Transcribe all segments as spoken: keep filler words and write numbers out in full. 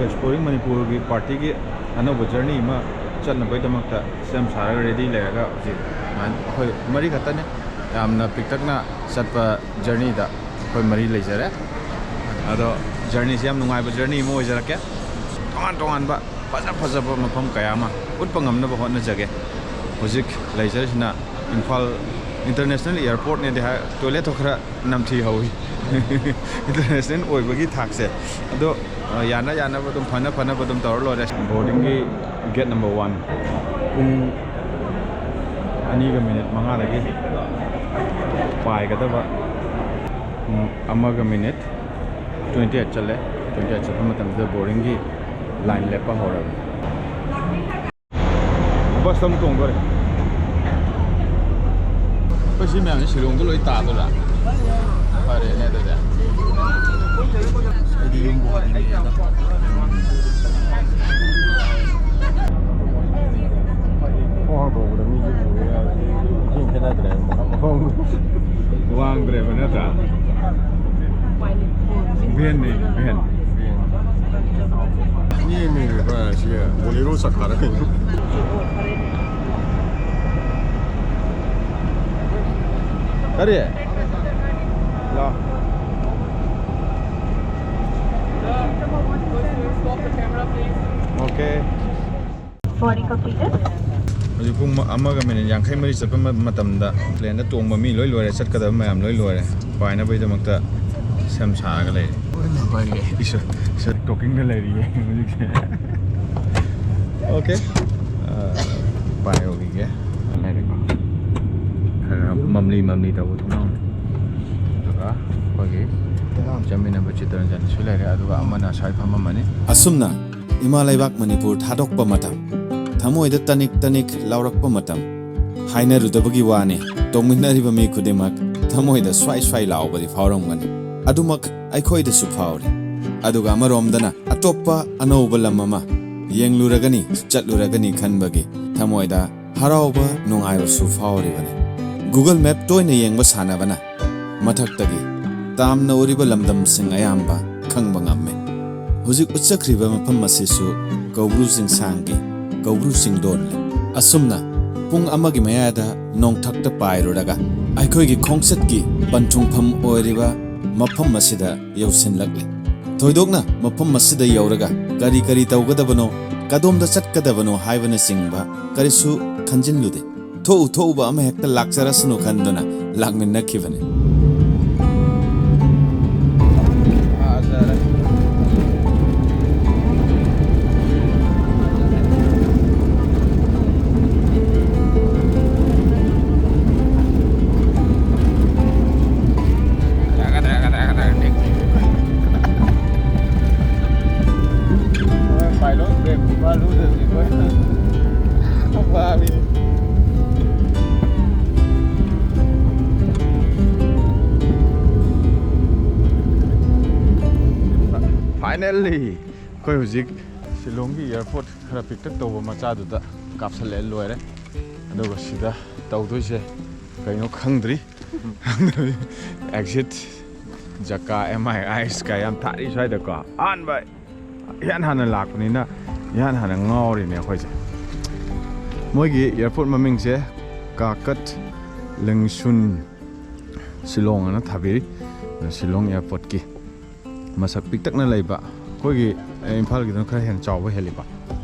Exploring ꯃꯅꯤꯄꯨꯔꯒꯤ ꯄꯥꯔꯇꯤꯒꯤ ꯑꯅꯧꯕ ꯖꯔꯅꯤ ꯑꯃ ꯆꯠꯅꯕꯒꯤꯗꯃꯛꯇ ꯁꯦꯝ ꯁꯥꯔꯒ ꯔꯦꯗꯤ ꯂꯩꯔꯒ ꯍꯧꯖꯤꯛ ꯑꯗꯨꯃꯥꯏꯅ ꯑꯩꯈꯣꯏ ꯃꯔꯤ ꯈꯛꯇꯅꯦ꯫ ꯌꯥꯝꯅ ꯄꯤꯛꯇꯛꯅ ꯆꯠꯄ ꯖꯔꯅꯤꯗ ꯑꯩꯈꯣꯏ ꯃꯔꯤ ꯂꯩꯖꯔꯦ꯫ ꯑꯗꯣ ꯖꯔꯅꯤꯁꯦ ꯌꯥꯝ ꯅꯨꯡꯉꯥꯏꯕ ꯖꯔꯅꯤ ꯑꯃ ꯑꯣꯏꯖꯔꯛꯀꯦ꯫ ꯇꯣꯉꯥꯟ ꯇꯣꯉꯥꯟꯕ ꯐꯖ ꯐꯖꯕ ꯃꯐꯝ ꯀꯌꯥ ꯑꯃ ꯎꯠꯄ ꯉꯝꯅꯕ ꯍꯣꯠꯅꯖꯒꯦ꯫ ꯍꯧꯖꯤꯛ ꯂꯩꯖꯔꯤꯁꯤꯅ ꯏꯝꯐꯥꯜ ꯏꯟꯇꯔꯅꯦꯁꯅꯦꯜ ꯑꯦꯌꯥꯔꯄꯣꯔꯠꯅꯦꯗꯤ ꯍꯥꯏ, ꯇꯣꯏꯂꯦꯠꯇꯣ ꯈꯔ ꯅꯝꯊꯤ ꯍꯧꯋꯤ꯫ ꯏꯟꯇꯔꯅꯦꯁꯅꯦꯜ ꯑꯣꯏꯕꯒꯤ ꯊꯥꯛꯁꯦ꯫ ꯑꯗꯣ, ꯑ, ꯌꯥꯅ ꯌꯥꯅꯕ ꯑꯗꯨꯝ, ꯐꯅ ꯐꯅꯕ ꯑꯗꯨꯝ ꯇꯧꯔ ꯂꯣꯏꯔꯦ꯫ ꯕꯣꯔꯗꯤꯡꯒꯤ ꯒꯦꯠ ꯅꯝꯕꯔ ꯋꯥꯟ ꯄꯨꯡ ꯑꯅꯤꯒ ꯃꯤꯅꯤꯠ ꯃꯉꯥꯗꯒꯤ ꯄꯥꯏꯒꯗꯕ ꯄꯨꯡ ꯑꯃꯒ ꯃꯤꯅꯤꯠ ꯇ꯭ꯋꯦꯟꯇꯤ ꯑꯩꯠ ꯆꯠꯂꯦ꯫ ꯇ꯭ꯋꯦꯟꯇꯤ ꯑꯩꯠ ꯆꯠꯄ ꯃꯇꯝꯁꯤꯗ ꯕꯣꯔꯗꯤꯡꯒꯤ ꯂꯥꯏꯟ ꯂꯦꯞꯄ ꯍꯧꯔꯕꯅꯤ꯫ ꯕꯁꯇ ꯑꯃꯨꯛ ꯇꯣꯡꯗꯣꯔꯦ꯫ ꯑꯩꯈꯣꯏ ꯁꯤ ꯃꯌꯥꯝꯁꯦ ꯁꯤꯂꯣꯡꯗ ꯂꯣꯏ ꯇꯥꯗꯣꯏꯔꯥ? ꯐꯔꯦꯅꯦ ꯑꯗꯨꯗꯤ꯫ ꯑꯩꯗꯤ ꯌꯨꯝꯕꯨ ꯍꯟꯅꯤꯡꯉꯦꯗ꯫ ꯈꯣꯡ ꯍꯥꯝꯗꯣꯛꯄꯗ ꯃꯤꯁꯦ ꯎꯕ ꯌꯥꯔꯦ꯫ ꯏꯈꯦꯟ ꯈꯦꯠꯅꯗ꯭ꯔꯦ ꯃꯐꯝ ꯃꯐꯝ꯫ ꯋꯥꯡꯗ꯭ꯔꯦꯕ ꯅꯠꯇ꯭ꯔꯥ? ꯚꯦꯟꯅꯦ, ꯚꯦꯟ꯫ ꯅꯦꯝꯃꯦ ꯁꯤ ꯕꯣꯂꯦꯔꯣ ꯆꯀꯥꯔ ꯀꯩꯅꯣ꯫ ꯀꯔꯤ? ꯂꯥꯎ꯫ ꯑꯣꯀꯦ꯫ Boarding completed. ꯍꯧꯖꯤꯛ ꯄꯨꯡ ꯑꯃꯒ ꯃꯤꯅꯤꯠ ꯌꯥꯡꯈꯩ ꯃꯔꯤ ꯆꯠꯄ ꯃ-, ꯃꯇꯝꯗ ꯄ꯭ꯂꯦꯟꯗ ꯇꯣꯡꯕ ꯃꯤ ꯂꯣꯏ ꯂꯣꯏꯔꯦ, ꯆꯠꯀꯗꯕ ꯃꯌꯥꯝ ꯂꯣꯏ ꯂꯣꯏꯔꯦ, ꯄꯥꯏꯅꯕꯒꯤꯗꯃꯛꯇ ꯁꯦꯝ ꯁꯥꯔꯒ ꯂꯩꯔꯦ꯫ ꯏꯁ, ꯏꯁ, ꯇꯣꯛꯀꯤꯡꯗ ꯂꯩꯔꯤꯌꯦ ꯍꯧꯖꯤꯛꯁꯦ꯫ ꯑꯣꯀꯦ꯫ ꯑ, ꯄꯥꯏꯍꯧꯈꯤꯒꯦ꯫ ꯂꯩꯔꯦꯀꯣ꯫ ꯈꯔ ꯃꯝꯂꯤ ꯃꯝꯂꯤ ꯇꯧꯕ ꯊꯣꯡꯅꯥꯎꯅꯤ꯫ ꯑꯗꯨꯒ ꯑꯩꯈꯣꯏꯒꯤ ꯆꯠꯃꯤꯟꯅꯕ ꯆꯤꯇꯔꯟꯖꯟꯁꯨ ꯂꯩꯔꯦ, ꯑꯗꯨꯒ ꯑꯃꯅ ꯁ꯭ꯋꯥꯏ ꯐꯝꯃꯝꯃꯅꯤ꯫ ꯑꯁꯨꯝꯅ ꯏꯃꯥ ꯂꯩꯕꯥꯛ ꯃꯅꯤꯄꯨꯔ ꯊꯥꯗꯣꯛꯄ ꯃꯇꯝ, ꯊꯃꯣꯏꯗ ꯇꯅꯤꯛ ꯇꯅꯤꯛ ꯂꯥꯎꯔꯛꯄ ꯃꯇꯝ, ꯍꯥꯏꯅꯔꯨꯗꯕꯒꯤ ꯋꯥꯅꯤ, ꯇꯣꯡꯃꯤꯟꯅꯔꯤꯕ ꯃꯤ ꯈꯨꯗꯤꯡꯃꯛ ꯊꯃꯣꯏꯗ ꯁ꯭ꯋꯥꯏ ꯁ꯭ꯋꯥꯏ ꯂꯥꯎꯕꯗꯤ ꯐꯥꯎꯔꯝꯒꯅꯤ꯫ ꯑꯗꯨꯃꯛ ꯑꯩꯈꯣꯏꯗꯁꯨ ꯐꯥꯎꯔꯤ꯫ ꯑꯗꯨꯒ ꯑꯃꯔꯣꯝꯗꯅ ꯑꯇꯣꯞꯄ ꯑꯅꯧꯕ ꯂꯝ ꯑꯃ ꯌꯦꯡꯂꯨꯔꯒꯅꯤ, ꯆꯠꯂꯨꯔꯒꯅꯤ ꯈꯟꯕꯒꯤ ꯊꯃꯣꯏꯗ ꯍꯔꯥꯎꯕ, ꯅꯨꯡꯉꯥꯏꯕꯁꯨ ꯐꯥꯎꯔꯤꯕꯅꯤ꯫ Google Map ꯇꯣꯏꯅ ꯌꯦꯡꯕ ꯁꯥꯟꯅꯕꯅ ꯃꯊꯛꯇꯒꯤ ꯇꯥꯝꯅ ꯎꯔꯤꯕ ꯂꯝꯗꯝꯁꯤꯡ ꯑꯌꯥꯝꯕ ꯈꯪꯕ ꯉꯝꯃꯤ꯫ ꯍꯧꯖꯤꯛ ꯎꯠꯆꯈ꯭ꯔꯤꯕ ꯃꯐꯝ ꯑꯁꯤꯁꯨ ꯀꯧꯕ꯭ꯔꯨ ꯆꯤꯡꯁꯥꯡꯒꯤ ꯀꯧꯕ꯭ꯔꯨ ꯆꯤꯡꯗꯣꯟꯅꯤ꯫ ꯑꯁꯨꯝꯅ ꯄꯨꯡ ꯑꯃꯒꯤ ꯃꯌꯥꯗ ꯅꯣꯡꯊꯛꯇ ꯄꯥꯏꯔꯨꯔꯒ ꯑꯩꯈꯣꯏꯒꯤ ꯈꯣꯡꯆꯠꯀꯤ ꯄꯟꯊꯨꯡꯐꯝ ꯑꯣꯏꯔꯤꯕ ꯃꯐꯝ ꯑꯁꯤꯗ ꯌꯧꯁꯤꯜꯂꯛꯂꯤ꯫ ꯊꯣꯏꯗꯣꯛꯅ ꯃꯐꯝ ꯑꯁꯤꯗ ꯌꯧꯔꯒ ꯀꯔꯤ ꯀꯔꯤ ꯇꯧꯒꯗꯕꯅꯣ, ꯀꯗꯣꯝꯗ ꯆꯠꯀꯗꯕꯅꯣ ꯍꯥꯏꯕꯅꯆꯤꯡꯕ ꯀꯔꯤꯁꯨ ꯈꯟꯖꯤꯜꯂꯨꯗꯦ꯫ ꯊꯣꯛꯎ ꯊꯣꯛꯎꯕ ꯑꯃ ꯍꯦꯛꯇ ꯂꯥꯛꯆꯔꯁꯅꯨ ꯈꯟꯗꯨꯅ ꯂꯥꯛꯃꯤꯟꯅꯈꯤꯕꯅꯤ꯫ Finally, ꯑꯩꯈꯣꯏ ꯍꯧꯖꯤꯛ ꯁꯤꯂꯣꯡꯒꯤ airport ꯈꯔ ꯄꯤꯛꯇꯛ ꯇꯧꯕ ꯃꯆꯥꯗꯨꯗ ꯀꯥꯞꯁꯜꯂꯛꯑꯦ, ꯂꯣꯏꯔꯦ꯫ ꯑꯗꯨꯒ ꯁꯤꯗ ꯇꯧꯗꯣꯏꯁꯦ ꯀꯩꯅꯣ ꯈꯪꯗ꯭ꯔꯤ꯫ Exit ꯖꯀꯥ, M I I sky ꯌꯥꯝ ꯊꯥꯔꯤ ꯁ꯭ꯋꯥꯏꯗꯀꯣ꯫ ꯑꯍꯥꯟꯕ ꯏꯍꯥꯟ ꯍꯥꯟꯅ ꯂꯥꯛꯄꯅꯤꯅ ꯏꯍꯥꯟ ꯍꯥꯟꯅ ꯉꯥꯎꯔꯤꯅꯦ ꯑꯩꯈꯣꯏꯁꯦ꯫ ꯃꯣꯏꯒꯤ airport ꯃꯃꯤꯡꯁꯦ ꯀꯥꯀꯠ ꯂꯦꯡꯁꯨꯟ ꯁꯤꯂꯣꯡ ꯑꯅ ꯊꯥꯕꯤꯔꯤ꯫ ꯁꯤꯂꯣꯡ airportꯀꯤ ꯃꯁꯛ ꯄꯤꯛꯇꯛꯅ ꯂꯩꯕ, ꯑꯩꯈꯣꯏꯒꯤ, ꯑꯦ, ꯏꯝꯐꯥꯜꯒꯤꯗꯨꯅ ꯈꯔ ꯍꯦꯟꯅ ꯆꯥꯎꯕ ꯍꯦꯜꯂꯤꯕ,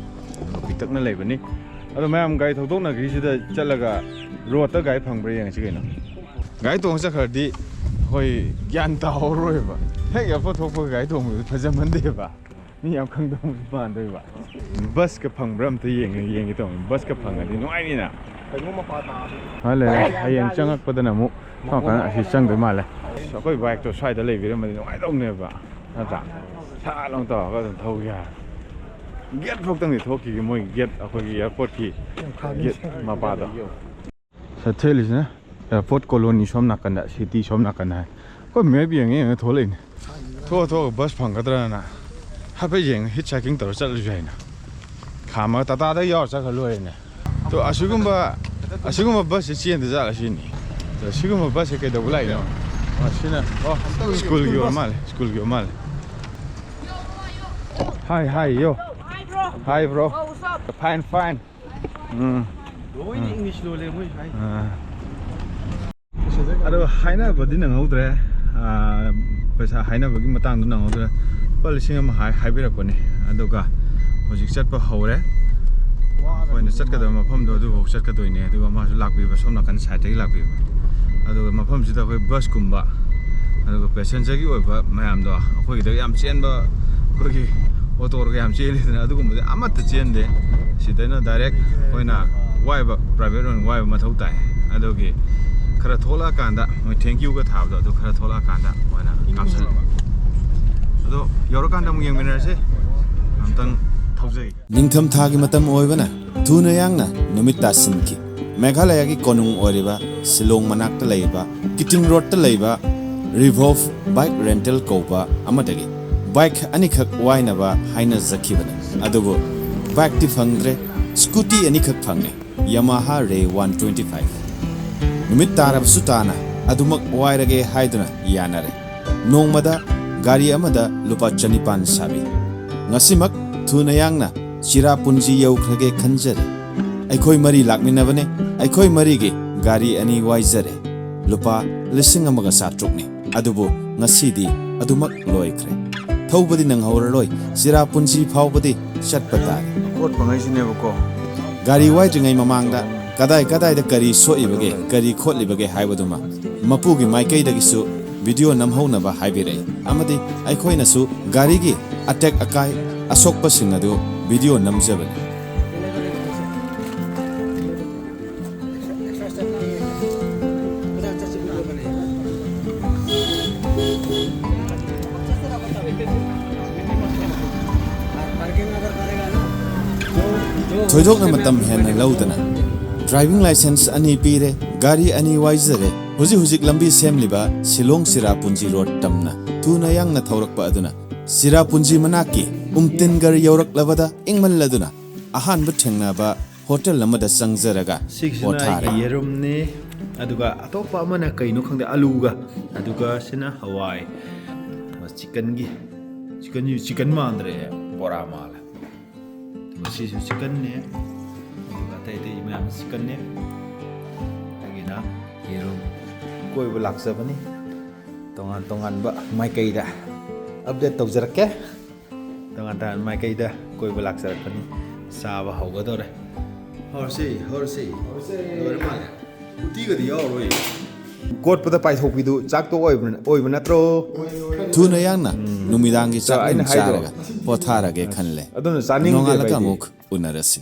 ꯑꯗꯨꯒ ꯄꯤꯛꯇꯛꯅ ꯂꯩꯕꯅꯤ꯫ ꯑꯗꯣ ꯃꯌꯥꯝ ꯒꯥꯔꯤ ꯊꯧꯗꯣꯛꯅꯈ꯭ꯔꯤꯁꯤꯗ ꯆꯠꯂꯒ roadꯇ ꯒꯥꯔꯤ ꯐꯪꯕ꯭ꯔꯥ ꯌꯦꯡꯉꯁꯤ ꯀꯩꯅꯣ꯫ ꯒꯥꯔꯤ ꯇꯣꯡꯉ ꯆꯠꯈ꯭ꯔꯗꯤ ꯑꯩꯈꯣꯏ ꯒ꯭ꯌꯥꯟ ꯇꯥꯍꯧꯔꯣꯏꯕ꯫ ꯍꯦꯛ airport ꯊꯣꯛꯄꯒ ꯒꯥꯔꯤ ꯇꯣꯡꯕꯗꯨ ꯐꯖꯃꯟꯗꯦꯕ꯫ ꯃꯤ ꯌꯥꯝ ꯈꯪꯗꯧ ꯃꯥꯟꯗꯣꯏꯕ꯫ Busꯀ ꯐꯪꯕ꯭ꯔꯥ ꯑꯝꯇ ꯌꯦꯡꯉꯦ, ꯌꯦꯡꯒꯦ ꯇꯧꯕꯅꯤ꯫ Busꯀ ꯐꯪꯉꯗꯤ ꯅꯨꯡꯉꯥꯏꯅꯤꯅ꯫ ꯀꯩꯅꯣ ꯃꯄꯥ ꯇꯥꯕ꯫ ꯍꯣꯏ, ꯂꯩꯔꯦ꯫ ꯍꯌꯦꯡ ꯆꯪꯉꯛꯄꯗꯅ ꯑꯃꯨꯛ ꯁꯣꯝ ꯅꯥꯀꯟ ꯑꯁꯤ ꯆꯪꯗꯣꯏ ꯃꯥꯜꯂꯦ꯫ ꯑꯁ, ꯑꯩꯈꯣꯏ bikeꯇꯣ ꯁ꯭ꯋꯥꯏꯗ ꯂꯩꯕꯤꯔꯝꯃꯗꯤ ꯅꯨꯡꯉꯥꯏꯗꯧꯅꯦꯕ, ꯅꯠꯇ꯭ꯔꯥ? ꯁꯥꯠ ꯂꯥꯎ ꯇꯧꯔꯒ ꯑꯗꯨꯝ ꯊꯧ ꯌꯥꯔꯦ꯫ Gate ꯐꯥꯎꯇꯪꯗꯤ ꯊꯣꯛꯈꯤꯒꯦ, ꯃꯣꯏ gate, ꯑꯩꯈꯣꯏꯒꯤ airportꯀꯤ gate ꯃꯄꯥꯗꯣ꯫ ꯁꯦ ꯊꯦꯠꯂꯤꯁꯤꯅ airport colony ꯁꯣꯝ ꯅꯥꯀꯟꯗ, city ꯁꯣꯝ ꯅꯥꯀꯟꯗ ꯍꯥꯏ꯫ ꯑꯩꯈꯣꯏ map ꯌꯦꯡꯉ ꯌꯦꯡꯉ ꯊꯣꯛꯂꯛꯏꯅꯦ꯫ ꯊꯣꯛꯑ ꯊꯣꯛꯑꯒ bus ꯐꯪꯒꯗ꯭ꯔꯅ ꯍꯥꯏꯐꯦꯠ ꯌꯦꯡꯉ hitchhiking ꯇꯧꯔ ꯆꯠꯂꯁꯨ ꯌꯥꯏꯅ꯫ ꯈꯥꯝꯃꯒ ꯇꯥꯇꯥꯗ ꯌꯥꯎꯔ ꯆꯠꯈ꯭ꯔ ꯂꯣꯏꯔꯦꯅꯦ꯫ ꯑꯗꯣ ꯑꯁꯤꯒꯨꯝꯕ, ꯑꯁꯤꯒꯨꯝꯕ busꯁꯦ ꯆꯦꯟꯗ ꯖꯥꯠꯂ ꯁꯤꯅꯤ꯫ ꯑꯗꯣ ꯁꯤꯒꯨꯝꯕ busꯁꯦ ꯀꯩꯗꯧꯕ ꯂꯥꯛꯏꯅꯣ? ꯑꯣ, ꯁꯤꯅ, ꯑꯣ, schoolꯒꯤ ꯑꯣꯏꯔ ꯃꯥꯜꯂꯦ, schoolꯒꯤ ꯑꯣꯏꯔ ꯃꯥꯜꯂꯦ꯫ Hi, hi, yo. Hi, bro. Fine, fine. ꯎꯝ꯫ ꯂꯣꯏꯅ English ꯂꯣꯜꯂꯦ ꯃꯣꯏ ꯍꯥꯏ꯫ ꯑꯥ꯫ ꯑꯗꯣ ꯍꯥꯏꯅꯕꯗꯤ ꯅꯪꯍꯧꯗ꯭ꯔꯦ꯫ ꯑꯥ, ꯄꯩꯁꯥ ꯍꯥꯏꯅꯕꯒꯤ ꯃꯇꯥꯡꯗꯣ ꯅꯪꯍꯧꯗ꯭ꯔꯦ꯫ ꯂꯨꯄꯥ ꯂꯤꯁꯤꯡ ꯑꯃ ꯍꯥꯏ-, ꯍꯥꯏꯕꯤꯔꯛꯄꯅꯦ꯫ ꯑꯗꯨꯒ ꯍꯧꯖꯤꯛ ꯆꯠꯄ ꯍꯧꯔꯦ꯫ ꯑꯩꯈꯣꯏꯅ ꯆꯠꯀꯗꯕ ꯃꯐꯝꯗꯣ ꯑꯗꯨꯐꯥꯎ ꯆꯠꯀꯗꯣꯏꯅꯦ꯫ ꯑꯗꯨꯒ ꯃꯥꯁꯨ ꯂꯥꯛꯄꯤꯕ, ꯁꯣꯝ ꯅꯥꯀꯟ side ꯇꯒꯤ ꯂꯥꯛꯄꯤꯕ꯫ ꯑꯗꯨꯒ ꯃꯐꯝꯁꯤꯗ ꯑꯩꯈꯣꯏ bus ꯀꯨꯝꯕ, ꯑꯗꯨꯒ passenger ꯒꯤ ꯑꯣꯏꯕ ꯃꯌꯥꯝꯗꯣ, ꯑꯩꯈꯣꯏꯒꯤꯗ ꯌꯥꯝ ꯆꯦꯟꯕ, ꯑꯩꯈꯣꯏꯒꯤ auto ꯒ ꯌꯥꯝ ꯆꯦꯜꯂꯤꯗꯅ, ꯑꯗꯨꯒꯨꯝꯕꯗꯤ ꯑꯃꯠꯇ ꯆꯦꯟꯗꯦ꯫ ꯁꯤꯗꯩꯅ direct ꯑꯩꯈꯣꯏꯅ ꯋꯥꯏꯕ, private ꯑꯣꯏꯅ ꯋꯥꯏꯕ ꯃꯊꯧ ꯇꯥꯏ꯫ ꯑꯗꯨꯒꯤ ꯈꯔ ꯊꯣꯛꯂꯛꯑꯀꯥꯟꯗ ꯃꯣꯏ thank you ꯒ ꯊꯥꯕꯗꯣ, ꯑꯗꯨ ꯈꯔ ꯊꯣꯛꯂꯛꯑꯀꯥꯟꯗ ꯑꯣꯏꯅ ꯀꯥꯞꯁꯜꯂꯦ꯫ ꯑꯗꯣ ꯌꯧꯔꯀꯥꯟꯗ ꯑꯃꯨꯛ ꯌꯦꯡꯃꯤꯟꯅꯔꯁꯦ꯫ ꯑꯝꯇꯪ ꯊꯧꯖꯒꯦ꯫ ꯅꯤꯡꯊꯝꯊꯥꯒꯤ ꯃꯇꯝ ꯑꯣꯏꯕꯅ ꯊꯨꯅ ꯌꯥꯡꯅ ꯅꯨꯃꯤꯠ ꯇꯥꯁꯤꯟꯈꯤ꯫ ꯃꯦꯘꯥꯂꯌꯥꯒꯤ ꯀꯣꯅꯨꯡ ꯑꯣꯏꯔꯤꯕ ꯁꯤꯂꯣꯡ ꯃꯅꯥꯛꯇ ꯂꯩꯕ ꯀꯤꯇꯤꯡ ꯔꯣꯗꯇ ꯂꯩꯕ Revolve Bike Rental ꯀꯧꯕ ꯑꯃꯗꯒꯤ bike ꯑꯅꯤꯈꯛ ꯋꯥꯏꯅꯕ ꯍꯥꯏꯅꯖꯈꯤꯕꯅꯤ꯫ ꯑꯗꯨꯕꯨ bike ꯇꯤ ꯐꯪꯗ꯭ꯔꯦ, scooty ꯑꯅꯤꯈꯛ ꯐꯪꯉꯦ꯫ Yamaha Ray one twenty five꯫ ꯅꯨꯃꯤꯠ ꯇꯥꯔꯕꯁꯨ ꯇꯥꯅ ꯑꯗꯨꯃꯛ ꯋꯥꯏꯔꯒꯦ ꯍꯥꯏꯗꯨꯅ ꯌꯥꯅꯔꯦ꯫ ꯅꯣꯡꯃꯗ ꯒꯥꯔꯤ ꯑꯃꯗ ꯂꯨꯄꯥ ꯆꯅꯤꯄꯥꯟ ꯁꯥꯕꯤ꯫ ꯉꯁꯤꯃꯛ ꯊꯨꯅ ꯌꯥꯡꯅ ꯆꯤꯔꯥꯄꯨꯟꯖꯤ ꯌꯧꯈ꯭ꯔꯒꯦ ꯈꯟꯖꯔꯦ꯫ ꯑꯩꯈꯣꯏ ꯃꯔꯤ ꯂꯥꯛꯃꯤꯟꯅꯕꯅꯦ꯫ ꯑꯩꯈꯣꯏ ꯃꯔꯤꯒꯤ ꯒꯥꯔꯤ ꯑꯅꯤ ꯋꯥꯏꯖꯔꯦ꯫ ꯂꯨꯄꯥ ꯂꯤꯁꯤꯡ ꯑꯃꯒ ꯆꯥꯇ꯭ꯔꯨꯛꯅꯤ꯫ ꯑꯗꯨꯕꯨ ꯉꯁꯤꯗꯤ ꯑꯗꯨꯃꯛ ꯂꯣꯏꯈ꯭ꯔꯦ꯫ ꯊꯧꯕꯗꯤ ꯅꯪꯍꯧꯔꯔꯣꯏ꯫ ꯆꯤꯔꯥꯄꯨꯟꯖꯤ ꯐꯥꯎꯕꯗꯤ ꯆꯠꯄ ꯇꯥꯔꯦ꯫ ꯑꯀꯣꯠꯄꯉꯩꯁꯤꯅꯦꯕꯀꯣ꯫ ꯒꯥꯔꯤ ꯋꯥꯏꯗ꯭ꯔꯤꯉꯩ ꯃꯃꯥꯡꯗ ꯀꯗꯥꯏ ꯀꯗꯥꯏꯗ ꯀꯔꯤ ꯁꯣꯛꯏꯕꯒꯦ, ꯀꯔꯤ ꯈꯣꯠꯂꯤꯕꯒꯦ ꯍꯥꯏꯕꯗꯨꯃ ꯃꯄꯨꯒꯤ ꯃꯥꯏꯀꯩꯗꯒꯤꯁꯨ video ꯅꯝꯍꯧꯅꯕ ꯍꯥꯏꯕꯤꯔꯛꯏ꯫ ꯑꯃꯗꯤ ꯑꯩꯈꯣꯏꯅꯁꯨ ꯒꯥꯔꯤꯒꯤ ꯑꯇꯦꯛ ꯑꯀꯥꯏ, ꯑꯁꯣꯛꯄꯁꯤꯡ ꯑꯗꯨ video ꯅꯝꯖꯕꯅꯤ꯫ ꯊꯣꯏꯗꯣꯛꯅ ꯃꯇꯝ ꯍꯦꯟꯅ ꯂꯧꯗꯅ driving licence ꯑꯅꯤ ꯄꯤꯔꯦ, ꯒꯥꯔꯤ ꯑꯅꯤ ꯋꯥꯏꯖꯔꯦ꯫ ꯍꯧꯖꯤꯛ ꯍꯧꯖꯤꯛ ꯂꯝꯕꯤ ꯁꯦꯝꯂꯤꯕ ꯁꯤꯂꯣꯡ ꯆꯤꯔꯥꯄꯨꯟꯖꯤ road ꯇꯝꯅ ꯊꯨꯅ ꯌꯥꯡꯅ ꯊꯧꯔꯛꯄ ꯑꯗꯨꯅ ꯆꯤꯔꯥꯄꯨꯟꯖꯤ ꯃꯅꯥꯛꯀꯤ ꯎꯝꯇꯤꯟꯒꯔ ꯌꯧꯔꯛꯂꯕꯗ ꯏꯪꯃꯜꯂꯗꯨꯅ ꯑꯍꯥꯟꯕ ꯊꯦꯡꯅꯕ hotel ꯑꯃꯗ ꯆꯪꯖꯔꯒ ꯁꯤꯒꯤꯁꯤꯅ ꯄꯣꯊꯥꯔꯦ꯫ ꯑꯩꯒꯤ ꯌꯦꯔꯨꯝꯅꯤ, ꯑꯗꯨꯒ ꯑꯇꯣꯞꯄ ꯑꯃꯅ ꯀꯩꯅꯣ ꯈꯪꯗꯦ, ꯑꯂꯨꯒ, ꯑꯗꯨꯒ ꯁꯤꯅ ꯍꯋꯥꯏ꯫ Chicken ꯒꯤ, chicken, chicken ꯃꯥꯟꯗ꯭ꯔꯦ꯫ ꯕꯣꯔꯥ ꯃꯥꯜꯂꯦ꯫ ꯃꯁꯤꯁꯨ ꯆꯤꯛꯀꯟꯅꯦ, ꯑꯗꯨꯒ ꯑꯇꯩ ꯑꯇꯩ ꯃꯌꯥꯝ ꯆꯤꯛꯀꯟꯅꯦ꯫ ꯑꯩꯒꯤꯅ ꯌꯦꯔꯨꯝ꯫ ꯀꯣꯏꯕ ꯂꯥꯛꯆꯕꯅꯤ꯫ ꯇꯣꯉꯥꯟ ꯇꯣꯉꯥꯟꯕ ꯃꯥꯏꯀꯩꯗ ꯑꯞꯗꯦꯠ ꯇꯧꯖꯔꯛꯀꯦ꯫ ꯇꯣꯉꯥꯟ ꯇꯣꯉꯥꯟꯕ ꯃꯥꯏꯀꯩꯗ ꯀꯣꯏꯕ ꯂꯥꯛꯆꯔꯛꯄꯅꯤ꯫ ꯆꯥꯕ ꯍꯧꯒꯗꯧꯔꯦ꯫ ꯍꯧꯔꯁꯤ, ꯍꯧꯔꯁꯤ꯫ ꯂꯣꯏꯔ ꯃꯥꯜꯂꯦ꯫ ꯎꯇꯤꯒꯗꯤ ꯌꯥꯎꯔꯣꯏ꯫ ꯀꯣꯠꯄꯗ ꯄꯥꯏꯊꯣꯛꯄꯤꯗꯨ ꯆꯥꯛꯇꯣ ꯑꯣꯏꯕ, ꯑꯣꯏꯕ ꯅꯠꯇ꯭ꯔꯣ? ꯊꯨꯅ ꯌꯥꯡꯅ ꯅꯨꯃꯤꯗꯥꯡꯒꯤ ꯆꯥꯛ ꯑꯩꯅ ꯍꯥꯏꯗꯣ꯫ ꯆꯥꯔꯒ ꯄꯣꯊꯥꯔꯒꯦ ꯈꯜꯂꯦ꯫ ꯑꯗꯨꯅ ꯆꯥꯅꯤꯡꯗꯦꯕ ꯅꯣꯡꯉꯥꯜꯂꯒ ꯑꯩꯗꯤ꯫ ꯑꯃꯨꯛ ꯎꯅꯔꯁꯤ꯫